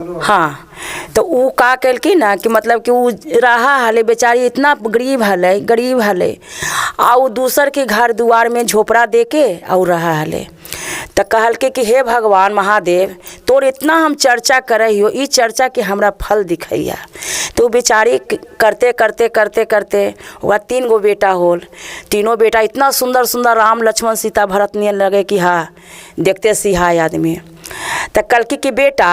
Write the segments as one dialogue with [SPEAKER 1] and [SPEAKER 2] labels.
[SPEAKER 1] हाँ, तो ऊ का केलकै ना कि मतलब कि ऊ रहा हलै बेचारी, इतना गरीब हलै, गरीब हलै, आ ऊ दूसरके घर दुआरमे झोपड़ा दे के आ ऊ रहा हलै। तऽ कहलकै कि हे भगवान महादेव, तोर इतना हम चर्चा करै हियो, ई चर्चाके हमरा फल दिखैया। तऽ ऊ बेचारी करते करते करते करते ओकरा 3 गो बेटा होल। तीनों बेटा इतना सुन्दर सुन्दर, राम लक्ष्मण सीता भरत नियन लगे कि हाँ, देखते सिहाय आदमी। तऽ कहलकै कि बेटा,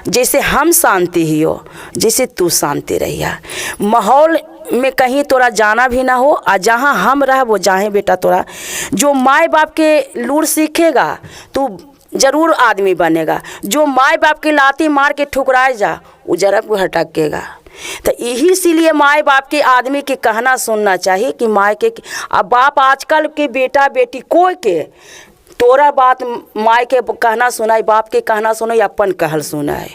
[SPEAKER 1] जैसे हम शांति हियो, जैसे तू शांति रहिया, माहौल में कहीं तोरा जाना भी ना हो, आ जहाँ हम रहबो जाहे बेटा तोरा जो माय बाप के लूर सीखेगा तो जरूर आदमी बनेगा, जो माय बाप के लाती मार के ठुकराए जा वो जरा भटकेगा। तो यही इसीलिए माय बाप के आदमी के कहना सुनना चाहिए कि माय के आ बाप। आजकल के बेटा बेटी कोई के तोरा बात माय के कहना सुनाई, बाप के कहना सुनाई, अपन कहल सुनाए,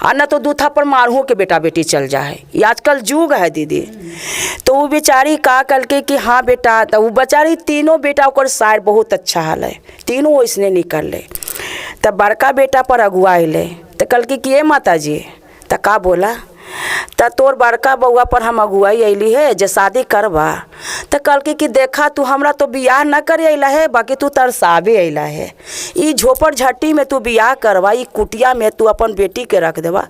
[SPEAKER 1] आ न तो दू थप्पड़ मारहू के बेटा बेटी चल जाए। ये आजकल युग है दीदी। तो वो बेचारी का कहलकै कि हाँ बेटा। तो वो बेचारी तीनों बेटा ओकर सार बहुत अच्छा हलै, तीनों वैसने निकललै। तब बड़का बेटा पर अगुआ अयलै तऽ कहलकै कि ए माताजी। तऽ का बोला? तऽ तोर बड़का बउआ पर हम अगुआई अयली है जे शादी करबा। तऽ कहलकै कि देखा, तू हमरा तो बियाह न करे अयला है, बाकी तू तरसाबे अयला है। ई झोपड़ झट्टी में तू बियाह करबा, ई कुटिया में तू अपन बेटी के रख देबा,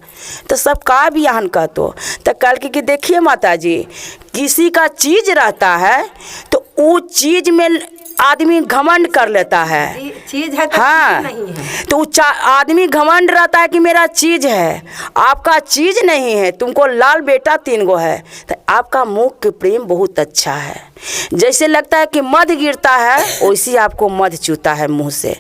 [SPEAKER 1] तो सब का बियाहन कहतो? तऽ कहलकै कि देखिए माताजी, किसी का चीज रहता है तो वो चीज में आदमी घमंड कर लेता है।
[SPEAKER 2] चीज है तो
[SPEAKER 1] हाँ,
[SPEAKER 2] चीज नहीं है।
[SPEAKER 1] तो वो आदमी घमंड रहता है कि मेरा चीज है। आपका चीज नहीं है, तुमको लाल बेटा 3 गो है, तो आपका मुख के प्रेम बहुत अच्छा है। जैसे लगता है कि मध गिरता है, वैसे आपको मध चूता है मुंह से।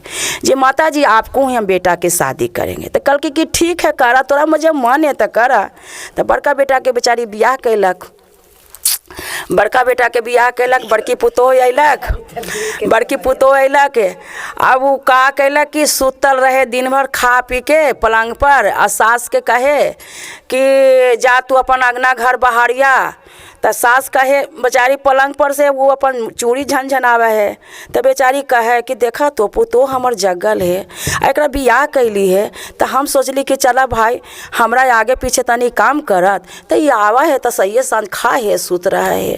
[SPEAKER 1] जे माता जी, आपको ही हम बेटा के शादी करेंगे। तो कहलकै कि ठीक है, करा, तोरा मुझे मन है तो करा। तो बड़का बेटा के बेचारी बियाह कैलक। बड़का बेटाके बियाह केलक, बड़की पुतोह अयलक, बड़की पुतोह अयलक। आब ओ का केलक कि सुतल रहे दिन भर खा पी के पलंग पर, आ सासके कहे कि जा तू अपन अङ्गना घर बहारिया। तऽ सास कहे, बेचारी पलंग पर से वो अपन चूड़ी झनझनाबै है। तऽ बेचारी कहे कि देखा तो, पुतोह हमर जगल है आ एकरा बियाह कैली है, तऽ हम सोचली कि चला भाई, हमरा आगे पीछे तनी काम करत, तऽ ई आवा है तऽ सहिए सान खा है, सुत रहा है,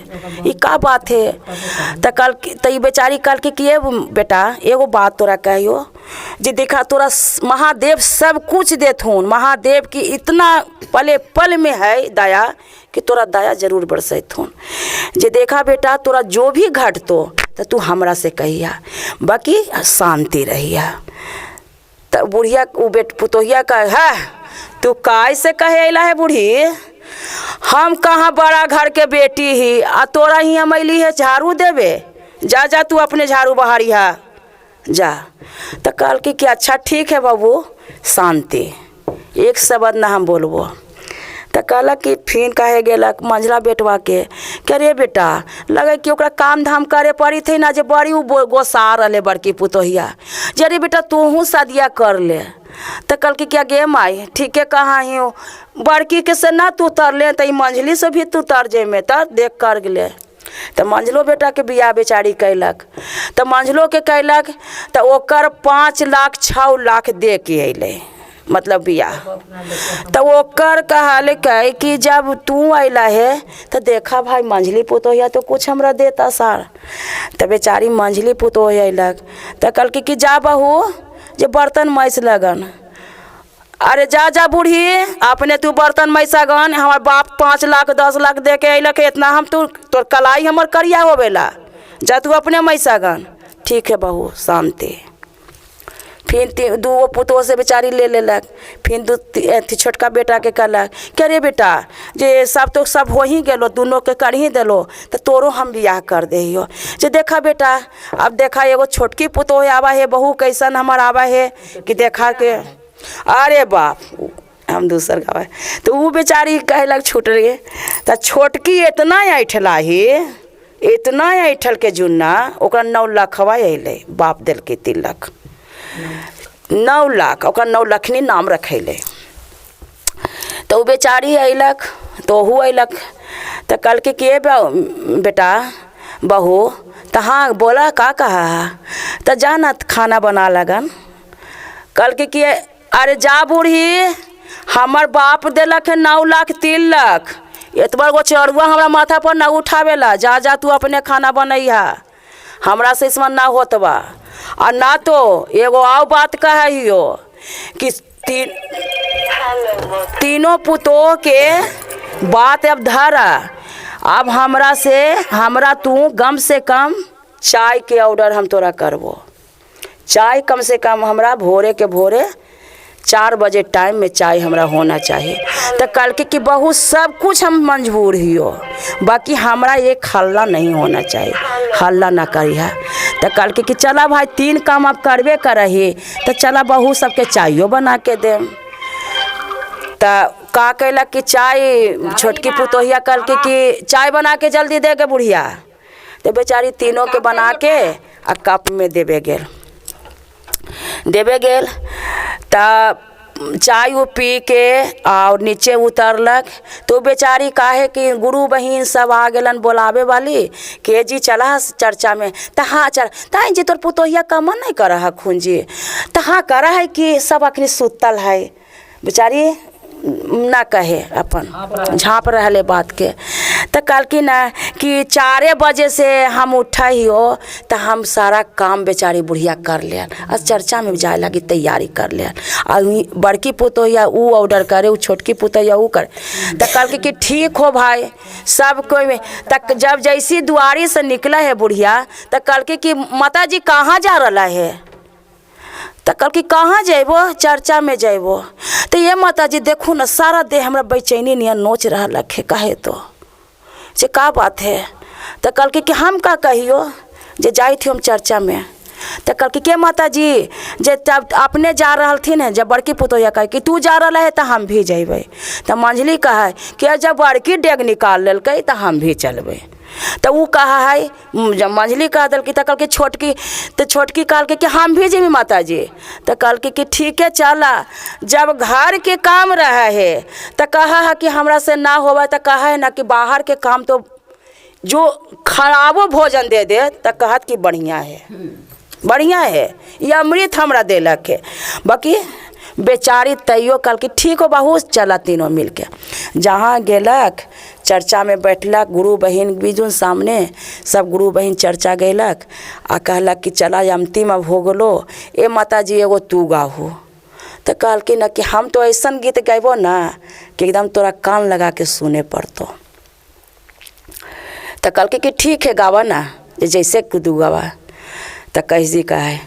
[SPEAKER 1] ई का बात है? तऽ कल तऽ ई बेचारी कहलकै कि ए बेटा, एगो बात तोरा कहियो जे देखा, तोरा महादेव सब कुछ देथुन, महादेव की इतना पले पल में है दया कि तोरा दया जरूर बरसैथुन। जे देखा बेटा, तोरा जो भी घटतो तऽ तू हमरा से कहिया, बाकी शांति रहिया। तऽ बुढ़िया उ बेट पुतोहिया कह है, तू काय से कहे अयला है बूढ़ी? हम कहाँ बड़ा घर के बेटी ही आ तोरा ही हम अयली है झाड़ू देबे? जा जा, तू अपने झाड़ू बहारिहा जा। तऽ कहलकै कि अच्छा ठीक है बाबू, शांति, एक शब्द ना हम बोलबो। तऽ कहलक कि फिर कहे गेलक मंझला बेटवाके कि अरे बेटा, लगै कि ओकरा काम धाम करे पड़ित है ना, जे बड़ी उ गोसा रहलै बड़की पुतोहिया, जे अरे बेटा, तोहूँ शादिया कर ले। तऽ कहलकै कि गे माय, ठीके कहाँ ही, बड़की के से ना तू तरले तऽ ई मंझली से भी तू तर जेमे, तऽ देख कर गेले। तऽ मंझलो बेटाके बियाह बेचारी कयलक। तऽ मंझलोके कयलक तऽ ओकर 5 लाख 6 लाख दे के अयलै, मतलब बियाह। तऽ ओकर कहलकै कि जब तू अयला हे तऽ देखा भाई, मंझली पुतोहिया तो कुछ हमरा देता सार। तऽ बेचारी मंझली पुतोह अयलक तऽ कहलकै कि जा बहू, जे बर्तन मैस लगन। अरे जा जा बूढ़ी, अपने तू बर्तन मैसगन, हमर बाप 5 लाख 10 लाख दे के अयलक, इतना हम तू तोर कलाई हमर करिया होवेला, जा तू अपने मैसगन। ठीक है बहू, शांति। फिर दूगो पुतोह से बेचारी ले लेलक। फिर दू अथी छोटका बेटाके कहलक कि अरे बेटा, जे सब तो सब हो ही गेलो, दुनूके कर ही देलो, तऽ तोरो हम बियाह कर दे। जे देखा बेटा, अब देखा, एगो छोटकी पुतोह आवा है, बहू कैसन हमर आवा है कि देखा के। अरे बाप, हम दूसर गावे। तऽ ओ बेचारी कहलक छूट रे। तऽ छोटकी इतना ऐठला ही, इतना ऐठल के जुन्ना, ओकरा 9 लाखवा अयलै, बाप देलकै 3 लाख, 9 लाख, ओकरा 9 लखनी नाम रखैलै। तऽ ओ बेचारी अयलक तऽ ओहू अयलक तऽ कहलकै कि ए बेटा, बहू। तऽ हाँ बोला, का कहा है? तऽ जा ना, खाना बना लगन। कहलकै कि अरे जा बूढ़ी। हमर बाप देलक है 9 लाख 3 लाख, एतबा गो चरुआ हमरा माथा पर न उठावेला, जा जा तू अपने खाना बनैहा, हमरा से इसमें ना होतबा। आ ना तो एगो आओ बात कहियो कि तीनों पुतोह के बात अब धरा, अब हमरा से हमरा तू कम से कम चाय के ऑर्डर हम तोरा करबो, चाय कम से कम हमरा भोरे के भोरे 4 बजे टाइम में चाय हमरा होना चाहिए। तो कल के कि बहुत सब कुछ हम मजबूर हियो, बाकी हमरा एक हल्ला नहीं होना चाहिए, हल्ला ना करिहा। तो कल के कि चला भाई 3 काम आप करबे करही, तो चला बहू सबके चायो बना के देम। तो का कैलक कि चाय छोटकी पुतोहिया कल के कि चाय बना के जल्दी दे के बुढ़िया, तो बेचारी तीनों के बना के आ कप में देबे गेल देबे गेल। त चाय उ पी के और नीचे उतरलक, तो बेचारी काहे कि गुरु बहिन सब आ गेलन बोलावे वाली के जी चला चर्चा में, त हाँ चल ताई जी तोर पुतोहिया कमन नहीं कर हखुन जी, त हाँ कर है कि सब अखनी सुतल है, बेचारी ना कहे अपन झाँप रहले बात के। तो कहलखिन ना कि 4 बजे से हम उठा ही हो तो हम सारा काम बेचारी बुढ़िया कर ले और चर्चा में जाए लगी तैयारी कर ले, आ बड़की पुतोहिया ऊ ऑर्डर करे, ऊ छोटकी पुतोहिया ऊ करे। तो कहलखिन कि ठीक हो भाई सब कोई में। तक जब जैसी दुआरी से निकला है बुढ़िया तो कहलखिन कि माता जी कहाँ जा रहा है, तो कहल कि कहाँ जैबो, चर्चा में जैबो। तो ये माता जी देखू ना सारा देह हमरा बेचैनी नियन नोच रहा है, काहे तो से का बात है। तो कहल कि हम का कहियो जे जाई थी हम चर्चा में। तो कहल कि के माता जी जे तब अपने जा रहलथिन है, जब बड़की पुतोहिया कहे कि तू जा रहा है तो हम भी जैबै। तो मंझली कहे कि जब बड़की डेग निकाल लेलकै तो हम भी चलबै। तो ऊ कहा है जब मंझली कह दिलकी तो कहलकै छोटकी, तो छोटकी कहलकै कि हम भी जेबी माता जी। तो कहलकै कि ठीक है चला। जब घर के काम रहा है तो कहा है कि हमरा से ना होवा, तो कहा है ना कि बाहर के काम तो जो खराबो भोजन दे दे तो कहत कि बढ़िया है, बढ़िया है, ये अमृत हमरा देलक है। बाकी बेचारी तैयो कहलकै ठीक हो बहू चला तीनों मिलके। जहाँ गेलक चर्चा में बैठलक, गुरु बहिन बीजुन सामने सब गुरु बहिन चर्चा गेलक आ कहलक कि चला अंतिम अब हो गलो, ए माता जी एगो तू गाहू। तो कहलखिन ना कि हम तो ऐसा गीत गैबो ना कि एकदम तोरा कान लगा के सुने पड़तो। तो कहलकै कि ठीक है गावा ना जैसे तू गावा। तो कैसी का है,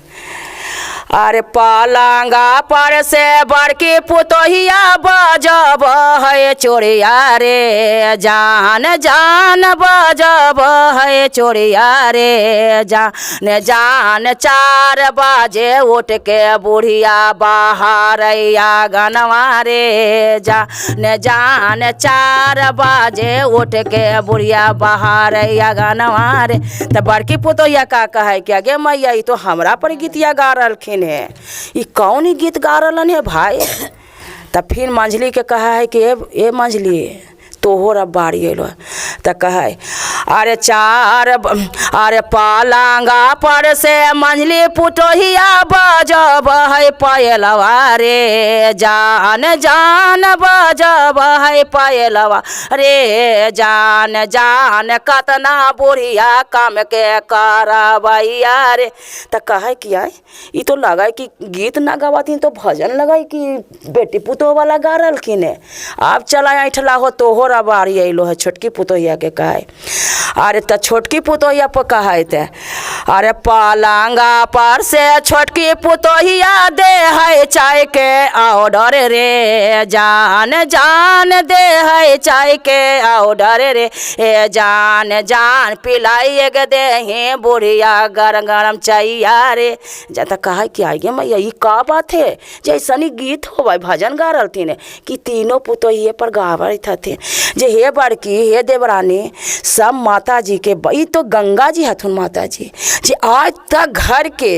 [SPEAKER 1] अरे पलंगा पर से बड़की पुतोहिया बजब है चोरिया रे, जान जान बजब है चोरिया रे, जान जान 4 बजे उठ के बुढ़िया बाहरैया गनवा रे, जान जान 4 बजे उठ के बुढ़िया बाहरैया गनवा रे। तो बड़की पुतोहिया का कहे कि आगे मैया ई तो हमरा पर गीतिया गा रहलखिन है, ई कौन ही गीत गा रहलन है भाई। तब फिर मंझली के कहा है कि ए मंझली तोहर अब बारी अलो। तो कहे अरे चार अरे पलंगा पर से मंझली पुतोहिया बजब है पायलवा रे, जान जान बजब है पायलवा रे, जान जान कतना बुढ़िया काम के करबैया रे। तो कहे कि आय ई तो लगा कि गीत ना गवाथिन तो भजन लगा कि बेटी पुतोह वाला गा रहलखिन है। अब चला ऐठला हो तोहर अब बारी अलो है छोटकी पुतोहिया के कहे। अरे त छोटकी पुतोहिया पर कहे थे, अरे पलंगा पर से छोटकी पुतोहिया दे है चाय के ऑर्डर रे, जान जान दे है चाय के ऑर्डर रे, ए जान जान पिलाई के दे हे बुढ़िया गरम गरम चाइया रे। जा त कहे कि आइए मैया ई का बात है, जैसन ही गीत हो भाई भजन गा रहलथिन कि तीनों पुतोहिए पर गावत हथिन जे हे बड़की हे देवरानी सब माता जी के, ई तो गंगा जी हथुन माता जी जे आज तक घर के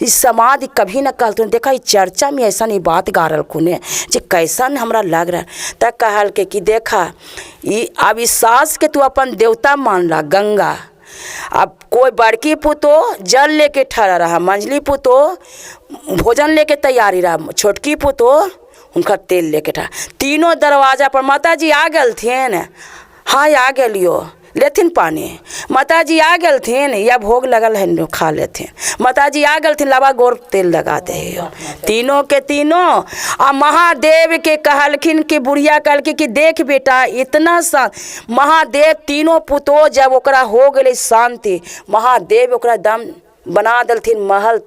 [SPEAKER 1] इस समाधि कभी न कहलथुन। देखा ई चर्चा में ऐसा नहीं बात गा रहलखुन है जे कैसन हमरा लग रहा। त कहल के कि देखा ई अब इस सास के तू अपन देवता मानला गंगा, अब कोई बड़की पुतो जल लेके ठहरा रहा, मंझली पुतो भोजन लेके तैयारी रहा, छोटकी पुतो हुनकर तेल लेके ठा तीनों दरवाजा पर माता जी आ गेलथिन। हाँ आ गेलियो, लेथिन पानी। माता जी आ गेलथिन या भोग लगल है खा लेथिन। माता जी आ गेलथिन, लाबा गोर तेल लगा दे। तीनों के तीनों आ महादेव के कहलखिन कि बुढ़िया कहलखिन कि देख बेटा इतना सा महादेव तीनों पुतोह जब ओकरा हो गेलै शांति, महादेव ओकरा दम बना देलथिन महल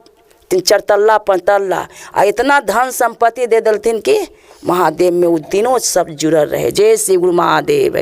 [SPEAKER 1] 3-4 तल्ला 5 तल्ला आ इतना धन संपत्ति दे देलथिन कि महादेव में वो तीनों सब जुड़ल रहे। जय श्री गुरु महादेव।